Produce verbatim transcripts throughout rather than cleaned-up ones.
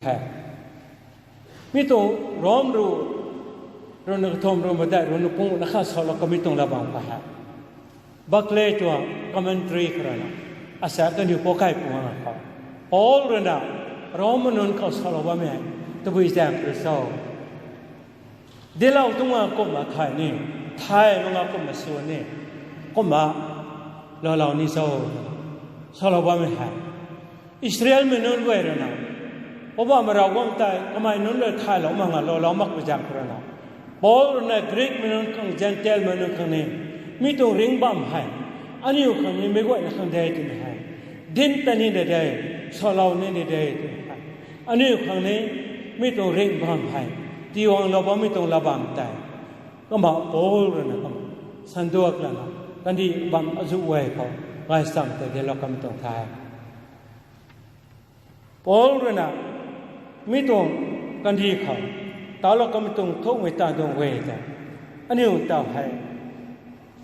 the. Mi tuang Rom ru, runa kathumh ru madai runa pung na kha salou kamei tuang lat bam kha hei. Barclay tuang commentary khou rana, asa kaniw pau kai pung a khou, Paul rana Rom nunc khou salou bammei hei tabui zaeng kha cho? Dinclou tuang a kumna thay ni, thay nunc a kumna sw ni, kumna laalou ni cho? Salou bammei hei Israelmei nunc guay rana, Poubauhmei Ravguangc tei kamei nunc rui thaylou mak nga laalou makpui zaeng khou rana, Paul rui na Greekmei nunc khang, Gentilemei nunc khang ni, mi tuang ringc bam hei aniu khang ni meic guayna khang de twmei hei dinc ta ni de de, salou ni de de twmei hei, aniu khang ni mi tuang ringc bam hei tiwanglou bammei tuang lat bam tei, kumna Paul rui na kum sanduak lana, kandih bam azuh guay khou gaychamv tei dinclou kamei tuang the. Paul rui na mi tuang kandih khou talou kamei tuang thukmei ta tuang guay tei, aniu taw hei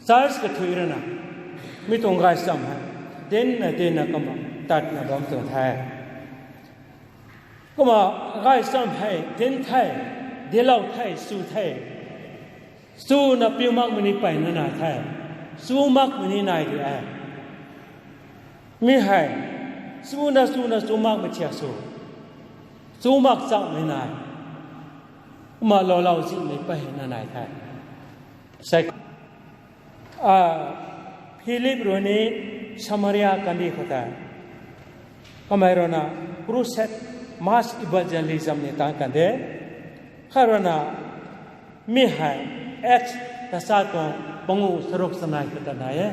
church kathui rui na mi tuang gaychamv hei dincna dincna kumna tatna bam tuang the. Kumna gaychamv hei dinc the, dinclou the, sw the. Swna piu makmei ni mpeyna nai the, sw makmei ni nai di e. Mi hei swna swna sw makmei thiak sw, sw mak chakmei nai, kumna laalou zihmei mpeyna nai the. Sei, a, Philip rui ni Samaria kandih khou tei kamei rui na crusade, mass evangelism ni taanc kan de. Kha rui na mi hei Acts tachat tuang pangu charuk chanei khou ta nai e.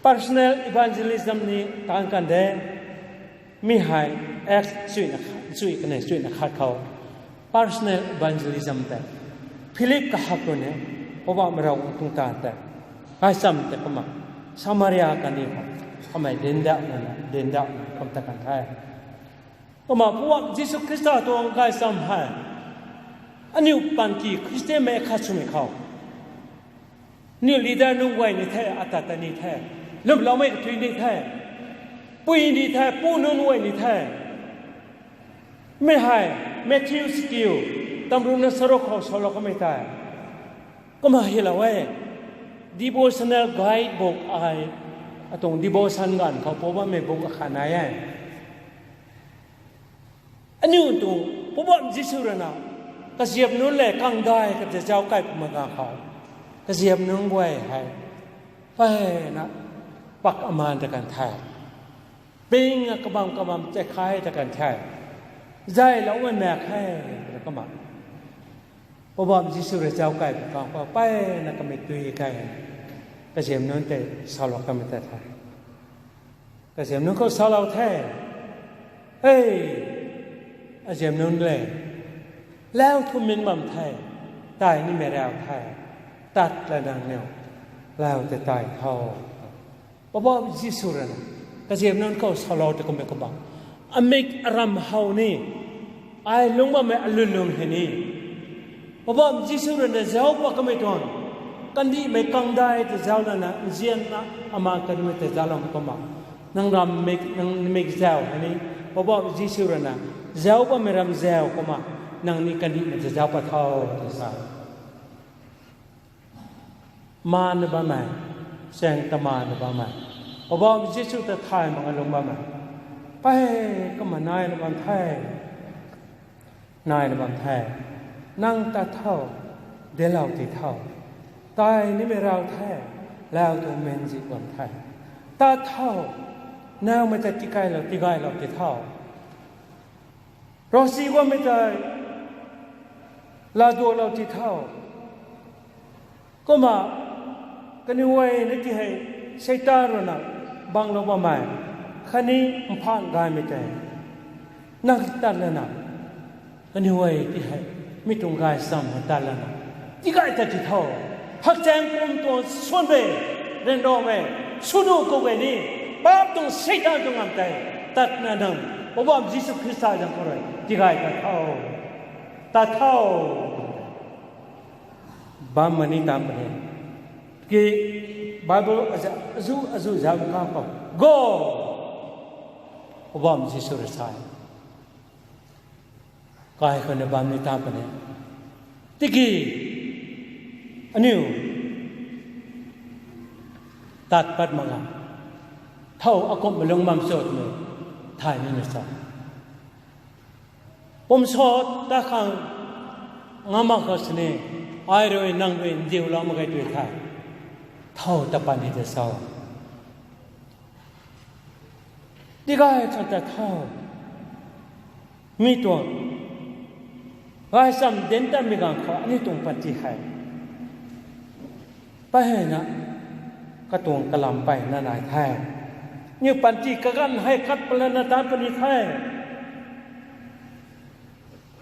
Personal evangelism ni taanc kan de. Mi hei Acts chuina khat, chui kanei chuina khat khou personal evangelism tei Philip kahak rui ni Poubauhmei Ravguangc tuang taanv tei gaychamv tei kumna Samaria kandih khou kamei dincdauhna, dincdauhna kum ta kan the. Kumna Poubauhmei Jisu Khrista tuang gaychamv hei aniu panty Khristianmei khat swmei khou, aniu leader nunc guay ni the, ata ta ni the, lwmloumei kathui ni the, pui ni the, pu nunc guay ni the. Mi hei Matthew sikiu, tamruhna charuk khou salou kamei tei, kumna hylou e, devotional guide book ai, atuang devotion ganv khou pou bammei book akhat nai e. Aniu tuang Poubauhmei Jisu rui na kaziap nunc lev kangdai kata zauc kai pwmei ganv khou, kaziap nunc guay hei mpeyna pak aman ta kan the, ping a kabam kabam tei khai ta kan the, zayloumei mak khe, kumna Poubauhmei Jisu rui zauc kai pwmei ganv khou mpeyna kamei tui kai, kaziap nunc tei salou kamei ta the. Kaziap nunc khou salou the, Ei, aziap nunc le, lau thu min bam the, tai nimei rau the, tat la nangniw lau tei tai tho. Poubauhmei Jisu rui na kaziap nunc khou salou tei kummei kumna, amik aram how ni, ai lungc bammei alun lung hei ni, Poubauhmei Jisu rui na zauc pat kamei tuang kandihmei kangdai tei zauc lana, nzianna aman kandihmei tei zaucloumei kumna, nang ram mik, nang mik zauc hei ni, Poubauhmei Jisu rui na zauc patmei ram zauc kumna, nang ni kandihmei tei zauc pat tho, tw sa. Maanna bammei, chaeng ta maanna bammei, Poubauhmei Jisu ta thay mak a lung bammei, mpey kumna naina bam the, naina bam the. Nang tat tho, dinclou ti tho, tai nimei rau the, lau tuang min zi bam the. Tat tho, nowmei ta tikailou, tigaylou ti tho. Ravsic guangmei tei laaduaklou ti tho. Kumna kaniw guay na ti hei Seitaan rui na banglou bammei khatni mphan gaymei tei nang tat lana, kaniw guay ti hei mi tuang gaychamv hei tat lana, tigay tat ti tho. Hakchaeng pum tuang suan de, ryanramei, swnu khou guay ni, paap tuang Seitaan tuang ngamv tei tatna nang Poubauhmei Jisu Khrista zaeng khou rui tigay tat tho, tat tho. Bam mani tam puni. Ki Bible azuh azuh zauc khang khou, Go! Poubauhmei Jisu rui sa e. Kai khou ni bam ni ta puni. Tiki aniu tat pat mak a. Thow akumhmei lung bam cho twmei thay ni na sa. Pum sot ta khang ngam mak khou sini, ai rui nang rui ndiulou mak ge tui the. Thow ta pat ni ta sa. Tigay khang ta thow. Mi tuang gaychamv dinc tatmei ganv khou aniu tuang panty hei, peyna katuang kalam peyna nai the. Aniu panty kaganv hei kat palana taan puni the.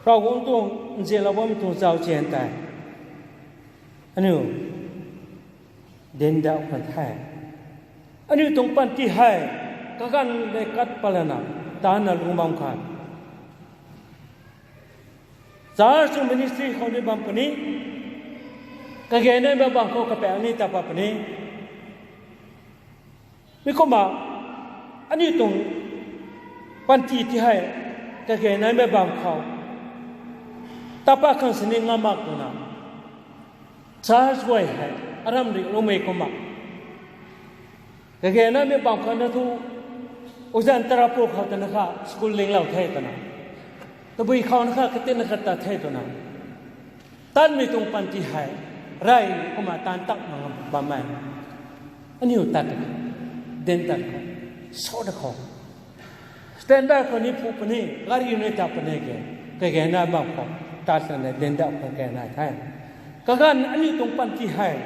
Ravguangc tuang nzianlou bammei tuang zauzian tei aniu dinc dat kan the. Aniu tuang panty hei kaganv le kat palana taanna lung bam khang, church tuang ministry khou ni bam puni, kage naimei bam khou kapaeng ni ta pat puni. Mi kumna aniu tuang panty ti hei kage naimei bam khou ta pat khang sini ngam mak twna, church guay hei aram ri lumei kumna, kage naimei bam khou na thu, uzan tarapu khou twna kha school linglou the twna, tabui khou na kha katinna khat tat the twna, tanmei tuang panty hei rey kumna taan tak mak bammei, aniu tat dinc tat khou, sot khou, standby khou ni phu puni, gari ni ta puni ke, kage nai bam khou tat lana dinc dat khang kage nai the. Kaganv aniu tuang panty hei,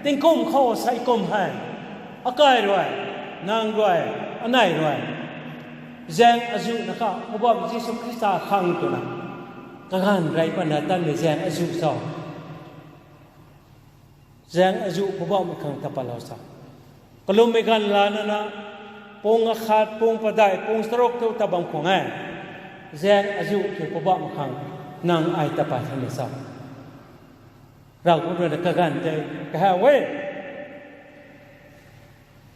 tingkum khou sei kum hei, akai rui, nang rui, anei rui, zaeng azuh na kha Poubauhmei Jisu Khrista khang twna, kaganv rey patna tanmei zaeng azuh cho. Zaeng azuh Poubauhmei khang ta patlou sa. Kalummei ganv lana na, pung akhat, pung padeih, pung charuk thu ta bam khwan e. Zaeng azuh ki Poubauhmei khang nang ai ta pat the na sa. Ravguangc rui na kaganv tei kahaw e.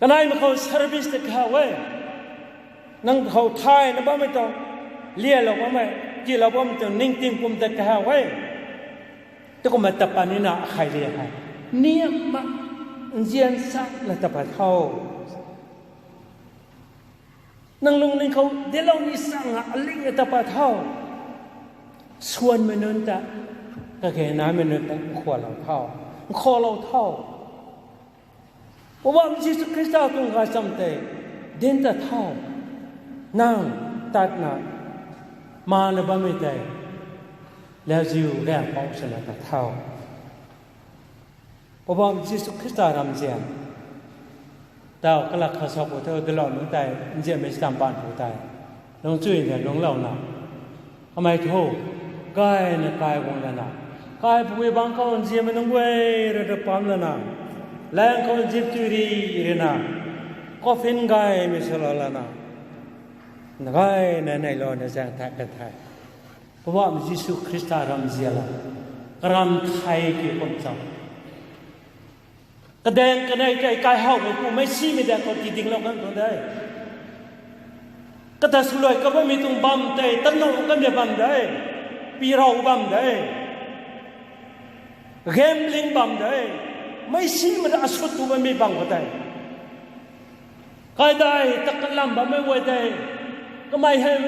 Kanaimei khou service tei kahaw e. Nang khou thayna bammei tuang, lialou bammei, tiilou bammei tuang ningting pum tei kahaw e. Ti kumna ta pat nina akhei ri hei, niamna nzian sana ta pat tho. Nang lungning khou dinclou ni sana aling ta pat tho. Swanmei nunc ta, kage naimei nunc ta nkhualou tho, nkhaulou tho. Poubauhmei Jisu Khrista tuang gaychamv tei dinc tat tho. Nang tatna mana bammei tei lauziu raengpouc swna tat tho. Poubauhmei Jisu Khrista ramzian, taw kalak kha sa pu tho, dinclou nunc tei nzianmei stam paan pu tei lungcchuina lungclouna, kamei thu, gayna kai guang lana, kaipui bangc khou nzianmei nunc guay rui ta pam lana, laeng khou nzian tui ri rina, coffin gaymei swlou lana, gayna neilouna zaeng thak kan the. Poubauhmei Jisu Khrista ramzian la, karam thei ki kum cham, kadaeng kanei tei kaihowmei pu meic simei daeng khou tidinglou kan tuang de. Kata swluai kabammei tuang bam tei tannuh kanmei bam de, pirou bam de, gambling bam de, meic simei ta asut tu bammei bam khou tei, kaidai ta kalam bammei guay tei, kamei hei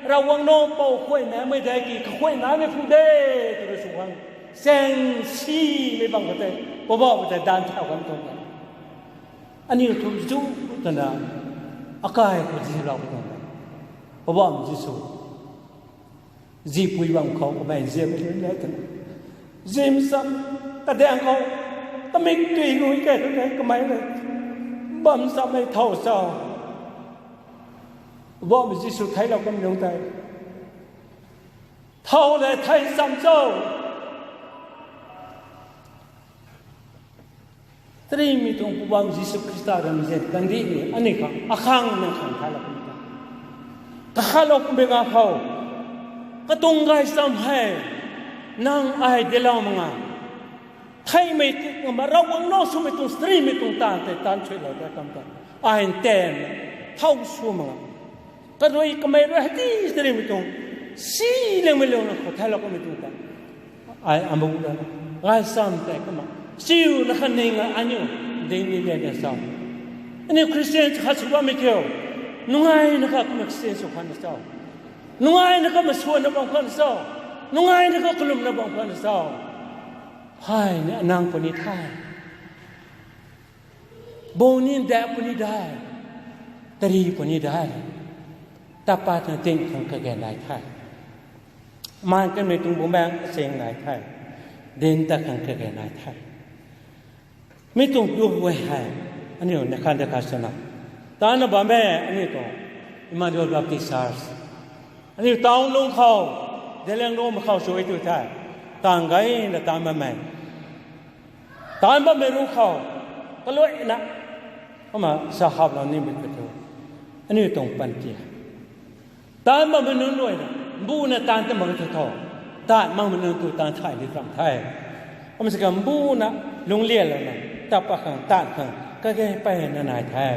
Ravguangc nac pou khuaynamei de ki kakhuaynamei pu de, twna sw khang, chaeng simei bam khou tei, Poubauhmei tei daanc thau kan tuang de. Aniu thu zu twna, akai khou zilou kan tuang de. Poubauhmei Jisu, zipui bam khou kamei nzianmei nunc le twna, zimsam, kadaeng khou kamik tui nui key tu de kamei le, bam chammei thow cho. Poubauhmei Jisu theiclou kamei nunc tei, thow le thei cham cho. Tarimei tuang Poubauhmei Jisu Khrista ramzian kandihmei aniu khang, akhang nang khang thaylou kummei ta, kakhatlou kummei ganv khou, katuang gaychamv hei nang ai dinclou mak nga, theihmei tu ngam Ravguangc nac swmei tuang, tarimei tuang taanv tei taanv suilou ta kam ta, ai ntaanv thow sw mak nga, karui kamei rui hei ti tarimei tuang Si lengmei lung na khou thailou kamei tuang ta. Ai ambu da. Gaychamv tei kumna. Siu na kha ning a aniu. Ding ni de de sa. Aniu Christian khat sw bammei kiu. Nungai na kha kumna Christian sw khan sa. Nungai na kha masuan na bam khan sa. Nungai na kha kalum na bam khan sa. Hai ni anang puni the. Bou ni nda puni de. Tari puni de. Tapa na ting khang kage nai the. Man kanmei tuang bumaeng asing nai the. Din ta khang kage nai the. Mi tuang pu guay hei. Aniu na khan de kha sana. Tan na bam e aniu tuang. Emmanuel Baptist Church. Aniu town lung khou. Zeliangrong khou sui tu the. Tang gay na tan bammei. Tan bammei ru khou. Kaluai na. Kumna sa hap lou nimei ka thu. Aniu tuang panty. Tan bammei nunc rui na, mbu na tan ta mak the tho. Tan makmei nunc tu tan thay di ram the. Kum si ka mbu na lungclianlou na, tapa khang, tan khang, kage pey na nai the.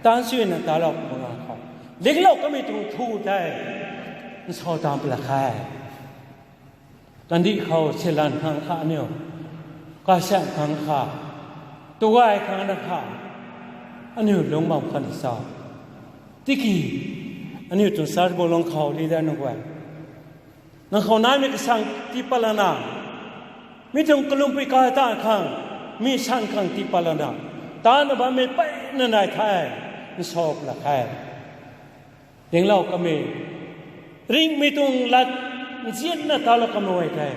Tan sui na talou kumna khou. Linglou kamei tuang thu the. Nsau tan pla khe. Kandih khou silan khang kha aniu. Kasaeng khang kha. Tuay khang na kha. Aniu lung bam khan sa. Tiki. Aniu tuang church bo lung khou leader nunc guay. Nang khou naimei kasang tii patlana. Mi tuang kalumpui kai tan khang. Mi san khang tii patlana. Tan na bammei peyna nai the. Nsau pla khe. Linglou kamei. Ringhmei tuang lat nzianna talou kamei tei.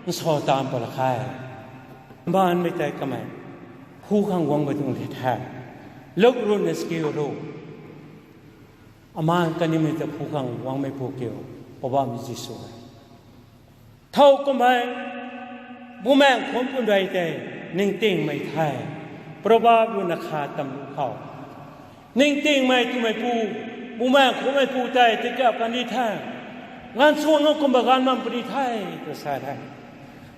Nsau tan pala khe. Mbaanvmei tei kamei. Phu khang guangmei tuang di the. Luk rui na skiu ru. Aman kanimei ta phu khang guangmei pu kiu. Poubauhmei Jisu. Thow kummei, bumaengh khumc pun rey tei, ningtingmei the. Proverb rui na kha tam lu khou. Ningtingmei twmei pu, bumaengh khumcmei pu tei, tikap kan di the. Ganv suang a kumba ganv bam puni the, tw sa the.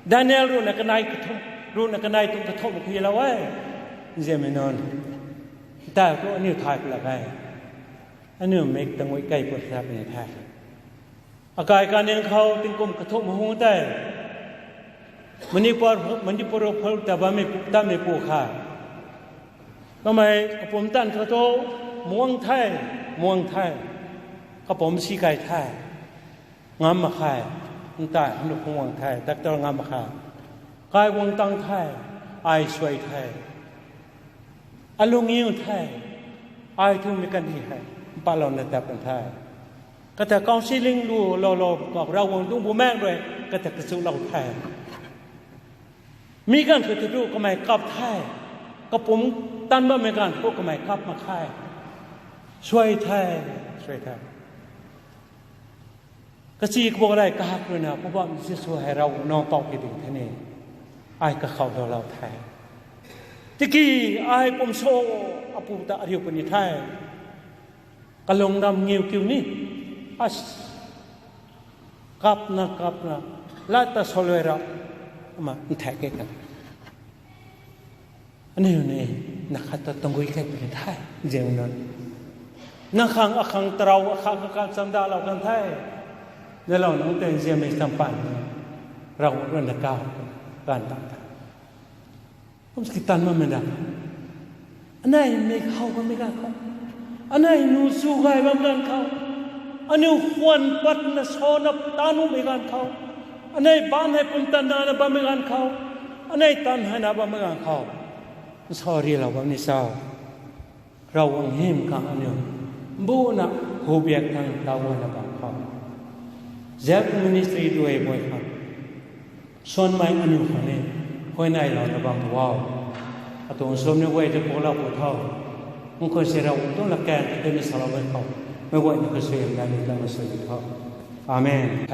Daniel rui na kanei kathumh, rui na kanei tuang kathumh khuilou e. Nzianmei nunc. Tei khou aniu thay pla khe. Aniu mik tangui kei put sa puni the. Akai kaning khou tingkum kathumh hung tei. Manipur, Manipur phou ta bammei pu, tatmei pu kha. Kamei kapumc tan khou tu, muang the, muang the. Kapumc si kai the. Ngam mak khe. Ntai, hanu khung guang the, doctor ngam mak khe. Kai guang tang the, ai suai the. Alung ngiu the, ai thumei kandih hei, mpalouna tap kan the. Kata counselling lu lou lou, kau Ravguangc tuang bumaengh rui, kata kachulou the. Mi ganv khou tu kamei kap the, kapumc tan bammei ganv khou kamei kap mak khe. Suai the, suai the. Kachi kabou rey kahak rui na, Poubauhmei Jisu hei Ravguangc nang pou ki ding the ni. Ai kakhou lou lou the. Tiki ai pum so apu ta ariu puni the. Kalung ram ngiu kiu ni. As. Kapna, kapna. Lat ta solui ra. Ama, nthak ke kan. Aniu ni, na khat ta tanggui kei puni the, nzian nunc. Nang khang akhang tarou, akhang akhang chamdalou kan the. Nalou nunc tei nzianmei champan. Ravguangc rui na kau, kan tan the. Kum si ki tan makmei na. Anei mik how bammei ganv khou. Anei nu su gay bam ganv khou. Aniu khwan patna sona tan numei ganv khou. Anei baanc hei pumtan nana bammei ganv khou. Anei tan hei na bammei ganv khou. Nsau rilou bam ni sa. Ravguangc hym khang aniu. Mbuna hubiak khang taw guayna bam khou. Zak ministry rui guay khang. Suanmei aniu khang ni. Huayneylouna bam wow. Atuang suamni guay ta pulou pu tho. Nkhun si Ravguangc tuang latkaeng ta ni saloumei khou. Meic guayna kasuai na ni lam sui tho. Amen.